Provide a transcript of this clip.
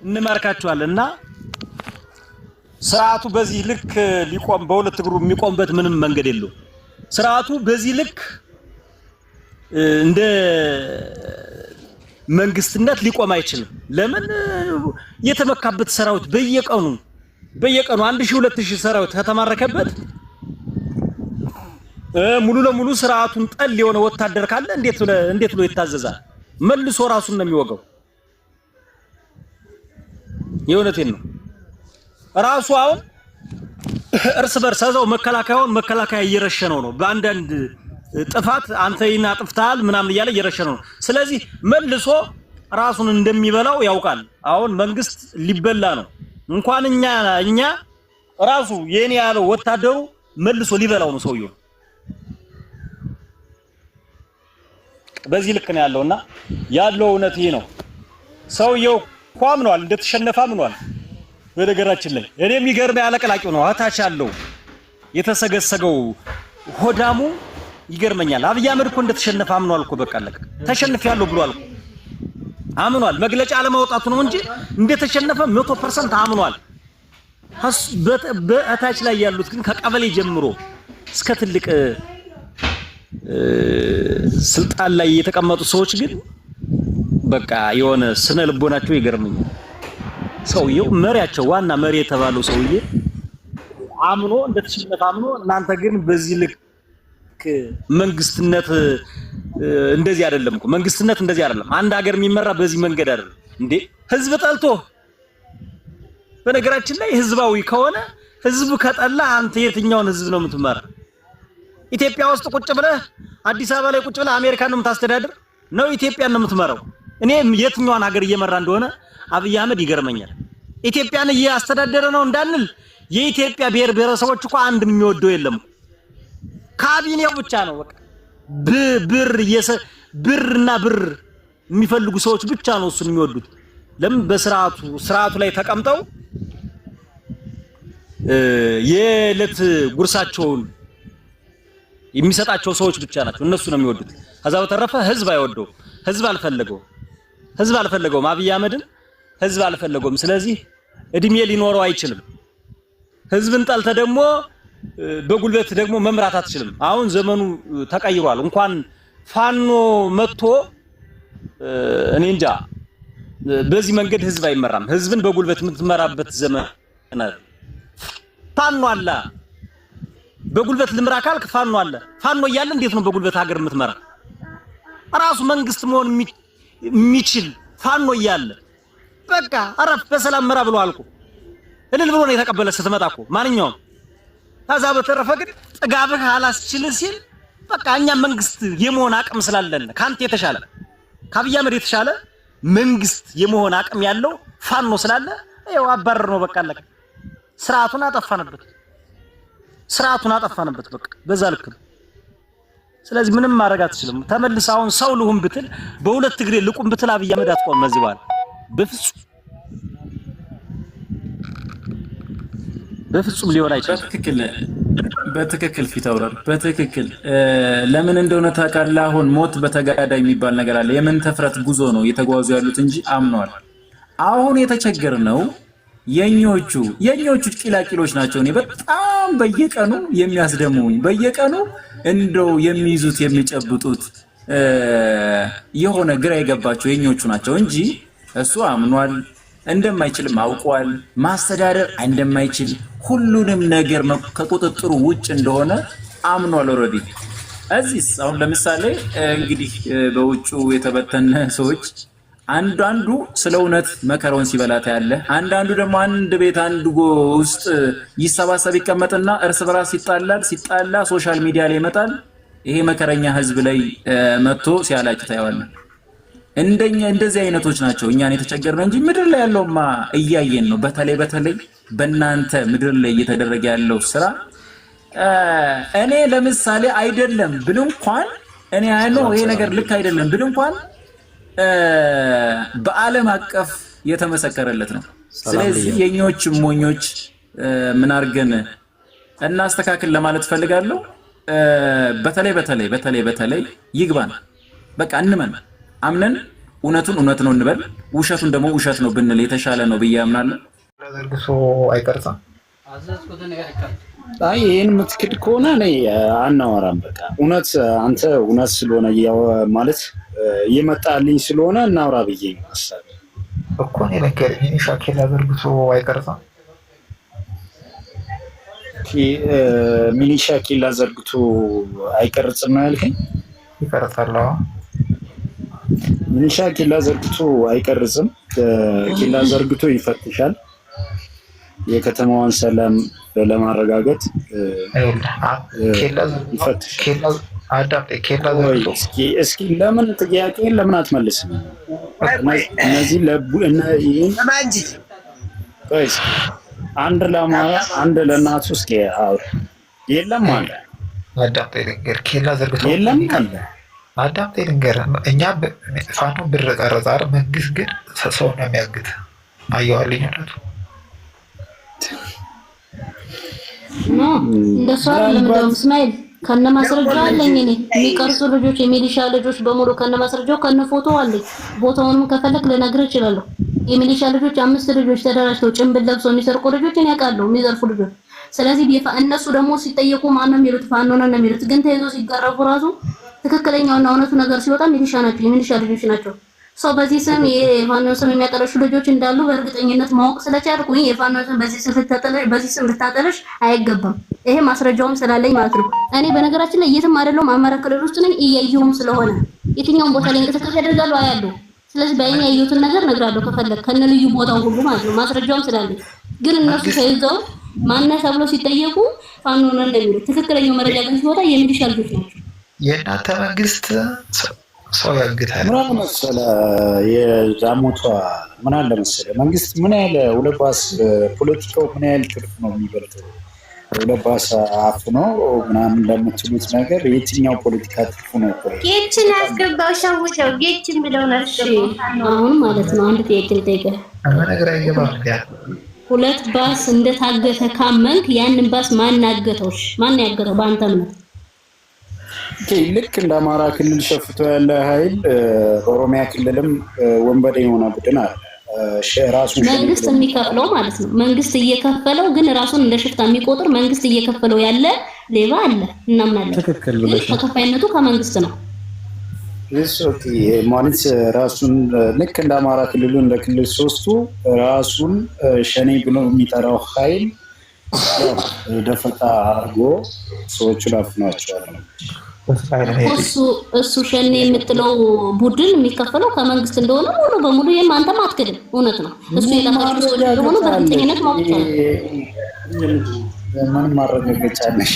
እንማርካቸዋለን። እና ስርዓቱ በዚህ ልክ ሊቆም፣ በሁለት እግሩ የሚቆምበት ምንም መንገድ የለውም። ስርዓቱ በዚህ ልክ እንደ መንግስትነት ሊቆም አይችልም። ለምን? የተመካበት ሰራዊት በየቀኑ በየቀኑ 1000 2000 ሰራዊት ከተማረከበት፣ ሙሉ ለሙሉ ስርዓቱን ጠል የሆነ ወታደር ካለ እንዴት ብሎ ይታዘዛል? መልሶ ራሱን ነው የሚወጋው። የእውነቴን ነው። ራሱ አሁን እርስ በርስ እዛው መከላከያውን መከላከያ እየረሸነው ነው። በአንዳንድ ጥፋት አንተ ይህን አጥፍተሃል ምናምን እያለ እየረሸነው ነው። ስለዚህ መልሶ ራሱን እንደሚበላው ያውቃል። አሁን መንግስት ሊበላ ነው። እንኳን እኛ ራሱ የኔ ያለው ወታደሩ መልሶ ሊበላው ነው ሰውየው። በዚህ ልክ ነው ያለውና ያለው እውነት ይሄ ነው። ሰውየው እኮ አምኗል፣ እንደተሸነፈ አምኗል። በነገራችን ላይ እኔ የሚገርም ያለቀላቂው ነው አታች ያለው የተሰገሰገው ሆዳሙ ይገርመኛል። አብይ አህመድ እኮ እንደተሸነፈ አምኗል እኮ፣ በቃ አለቀ። ተሸንፌያለሁ ብሏል እኮ፣ አምኗል። መግለጫ አለማውጣቱ ነው እንጂ እንደተሸነፈ 100% አምኗል። በታች ላይ ያሉት ግን ከቀበሌ ጀምሮ እስከ ትልቅ ስልጣን ላይ የተቀመጡ ሰዎች ግን በቃ የሆነ ስነ ልቦናቸው ይገርመኛል። ሰውየው መሪያቸው ዋና መሪ የተባለው ሰውዬ አምኖ፣ እንደተሸነፈ አምኖ፣ እናንተ ግን በዚህ ልክ መንግስትነት እንደዚህ አይደለም እኮ፣ መንግስትነት እንደዚህ አይደለም። አንድ ሀገር የሚመራ በዚህ መንገድ አይደለም እንዴ። ህዝብ ጠልቶ፣ በነገራችን ላይ ህዝባዊ ከሆነ፣ ህዝብ ከጠላ አንተ የትኛውን ህዝብ ነው የምትመራ? ኢትዮጵያ ውስጥ ቁጭ ብለህ፣ አዲስ አበባ ላይ ቁጭ ብለህ አሜሪካን ነው የምታስተዳድር ነው ኢትዮጵያን ነው የምትመራው? እኔ የትኛዋን ሀገር እየመራ እንደሆነ አብይ አህመድ ይገርመኛል። ኢትዮጵያን እያስተዳደረ ነው እንዳንል የኢትዮጵያ ብሔር ብሔረሰቦች እኮ አንድ የሚወደው የለም። ካቢኔው ብቻ ነው፣ በቃ ብር ብርና ብር የሚፈልጉ ሰዎች ብቻ ነው እሱን የሚወዱት። ለምን? በስርዓቱ ስርዓቱ ላይ ተቀምጠው የዕለት ጉርሳቸውን የሚሰጣቸው ሰዎች ብቻ ናቸው። እነሱ ነው የሚወዱት። ከዛ በተረፈ ህዝብ አይወደውም። ህዝብ አልፈለገውም። ህዝብ አልፈለገውም። አብይ አህመድን ህዝብ አልፈለገውም። ስለዚህ እድሜ ሊኖረው አይችልም። ህዝብን ጠልተ ደግሞ በጉልበት ደግሞ መምራት አትችልም። አሁን ዘመኑ ተቀይሯል። እንኳን ፋኖ መጥቶ፣ እኔ እንጃ፣ በዚህ መንገድ ህዝብ አይመራም። ህዝብን በጉልበት የምትመራበት ዘመን ፋኖ አለ። በጉልበት ልምራ ካልክ ፋኖ አለ። ፋኖ እያለ እንዴት ነው በጉልበት ሀገር የምትመራ? ራሱ መንግስት መሆን የሚችል ፋኖ እያለ በቃ አረፍ በሰላም ምራ ብሎ አልኩ። እልል ብሎ ነው የተቀበለ ስትመጣ እኮ ማንኛውም። ከዛ በተረፈ ግን ጥጋብህ አላስችልህ ሲል በቃ እኛ መንግስት የመሆን አቅም ስላለን፣ ካንተ የተሻለ፣ ከአብይ አህመድ የተሻለ መንግስት የመሆን አቅም ያለው ፋኖ ስላለ ይኸው አባረር ነው፣ በቃ አለቀ። ስርዓቱን አጠፋንበት። ስርዓቱን አጠፋንበት። በቃ በዛ ልክ ነው። ስለዚህ ምንም ማድረግ አትችልም። ተመልሰህ አሁን ሰው ልሁን ብትል፣ በሁለት እግሬ ልቁም ብትል አብይ አህመድ አትቆም እዚህ በኋላ፣ በፍጹም በፍጹም ሊሆን አይችልም። በትክክል በትክክል ፊታውራሪ፣ በትክክል። ለምን እንደሆነ ታውቃለህ? አሁን ሞት በተጋዳይ የሚባል ነገር አለ። የምን ተፍረት ጉዞ ነው እየተጓዙ ያሉት እንጂ አምነዋል። አሁን የተቸገርነው የኞቹ ቂላቂሎች ናቸው። እኔ በጣም በየቀኑ የሚያስደምሙኝ፣ በየቀኑ እንደው የሚይዙት የሚጨብጡት የሆነ ግራ የገባቸው የኞቹ ናቸው እንጂ እሱ አምኗል፣ እንደማይችልም አውቋል። ማስተዳደር እንደማይችል፣ ሁሉንም ነገር ከቁጥጥሩ ውጭ እንደሆነ አምኗል። Already እዚህስ አሁን ለምሳሌ እንግዲህ በውጩ የተበተነ ሰዎች አንዳንዱ ስለ እውነት መከራውን ሲበላ ታያለህ። አንዳንዱ ደግሞ አንድ ቤት አንድ ውስጥ ይሰባሰብ ይቀመጥና እርስ በራስ ይጣላል። ሲጣላ social media ላይ ይመጣል። ይሄ መከረኛ ህዝብ ላይ መጥቶ ሲያላጭ ታየዋለህ። እንደኛ እንደዚህ አይነቶች ናቸው እኛን የተቸገርነው እንጂ ምድር ላይ ያለውማ እያየን ነው። በተለይ በተለይ በእናንተ ምድር ላይ እየተደረገ ያለው ስራ፣ እኔ ለምሳሌ አይደለም ብል እንኳን፣ እኔ ያለው ይሄ ነገር ልክ አይደለም ብል እንኳን በዓለም አቀፍ የተመሰከረለት ነው። ስለዚህ የኞች ሞኞች ምን አድርገን እናስተካክል ለማለት ፈልጋለሁ። በተለይ በተለይ በተለይ በተለይ ይግባን፣ በቃ እንመን፣ አምነን እውነቱን እውነት ነው እንበል፣ ውሸቱን ደግሞ ውሸት ነው ብንል የተሻለ ነው ብዬ አምናለሁ። ዘርግቶ አይቀርጽም። አይ ይህን የምትክድ ከሆነ እኔ አናወራም። በቃ እውነት አንተ እውነት ስለሆነ ማለት እየመጣልኝ ስለሆነ እናውራ ብዬ ነው ሀሳቤ። እኮ እኔ ልንገርህ፣ ሚኒሻ ኬላ ዘርግቶ አይቀርጽም። ሚሊሻ ኬላ ዘርግቶ አይቀርጽም ነው ያልከኝ? ይቀርጻል። ሚሊሻ ኬላ ዘርግቶ አይቀርጽም። ኬላ ዘርግቶ ይፈትሻል። የከተማዋን ሰላም ለማረጋገጥ ይፈትሻል። እስኪ ለምን ጥያቄን ለምን አትመልስም? እነዚህ አንድ ለአማራ አንድ ለእናቱ እስኪ አውር የለም አለ አዳምጠኝ ልንገርህ፣ ኬላ ዘርግቶ የለም አለ አዳምጠኝ ልንገርህ። እኛ ፋኖ ብር ቀረጻ፣ መንግስት ግን ሰው ነው የሚያግት። አየዋል ልዩነቱ። እንደሱ አይደለም። እንደውም እስማኤል ከነ ማስረጃው አለኝ እኔ የሚቀርጹ ልጆች የሚሊሻ ልጆች በሙሉ ከነ ማስረጃው ከነ ፎቶ አለኝ። ቦታውንም ከፈለክ ልነግርህ እችላለሁ። የሚሊሻ ልጆች 5 ልጆች ተደራጅተው ጭንብል ለብሰው የሚሰርቁ ልጆች እኔ አውቃለሁ፣ የሚዘርፉ ልጆች። ስለዚህ እነሱ ደግሞ ሲጠየቁ ማን ነው የሚሉት? ፋኖ ነው የሚሉት። ግን ተይዞ ሲገረፉ ራሱ ትክክለኛውና እውነቱ ነገር ሲወጣ ሚሊሻ ናቸው፣ የሚሊሻ ልጆች ናቸው። ሰው በዚህ ስም የፋኖ ስም የሚያጠለሹ ልጆች እንዳሉ በእርግጠኝነት ማወቅ ስለቻልኩኝ የፋኖ ስም በዚህ ስም ልታጠለሽ አይገባም። ይሄ ማስረጃውም ስላለኝ ማለት ነው። እኔ በነገራችን ላይ የትም አይደለሁም፣ አማራ ክልል ውስጥ ነኝ። እያየሁም ስለሆነ የትኛውን ቦታ ላይ እንቅስቃሴ ያደርጋሉ አያለሁ። ስለዚህ በአይኔ ያየሁትን ነገር እነግራለሁ፣ ከፈለግ ከነ ልዩ ቦታው ሁሉ ማለት ነው። ማስረጃውም ስላለኝ ግን እነሱ ተይዘው ማነህ ተብሎ ሲጠየቁ ፋኖ ነው እንደሚሉት፣ ትክክለኛው መረጃ ግን ሲወጣ የሚሊሻ ልጆች ናቸው። የእናንተ መንግስት ሰው ያግታል። ምን አለ መሰለህ የዳሞቷ ምን አለ መሰለህ መንግስት ምን ያህል ሁለት ባስ ፖለቲካው ምን ያህል ትርፍ ነው የሚበልጠው? ሁለት ባስ አፍኖ ምናምን ለምትሉት ነገር የትኛው ፖለቲካ ትርፉ ነው? ጌችን አስገባው ሸውደው ጌችን ብለውን አስገባው። አሁን ማለት ነው አንድ ጥያቄ ልጠይቅህ። ነገር አይገባም። ሁለት ባስ እንደታገተ ካመንክ ያንን ባስ ማን አገተው? ማን ያገተው በአንተ እምነት? ልክ እንደ አማራ ክልል ሸፍቶ ያለ ኃይል በኦሮሚያ ክልልም ወንበዴ የሆነ ቡድን አለ። ራሱን መንግስት የሚከፍለው ማለት ነው። መንግስት እየከፈለው ግን ራሱን እንደ ሽፍታ የሚቆጥር መንግስት እየከፈለው ያለ ሌባ አለ፣ እናምናለን። ትክክል ግን ተከፋይነቱ ከመንግስት ነው። ማለት ራሱን ልክ እንደ አማራ ክልሉ እንደ ክልል ሶስቱ ራሱን ሸኔ ብሎ የሚጠራው ኃይል ደፈጣ አድርጎ ሰዎቹን አፍኗቸዋል። እሱ ሸኔ የምትለው ቡድን የሚከፈለው ከመንግስት እንደሆነ ሙሉ በሙሉ ይሄም አንተም አትክድም፣ እውነት ነው። እሱ የላካቸው ሰዎች እንደሆኑ በእርግጠኝነት ማወቅ ይቻላል። ምን ማረጋገጫ አለሽ?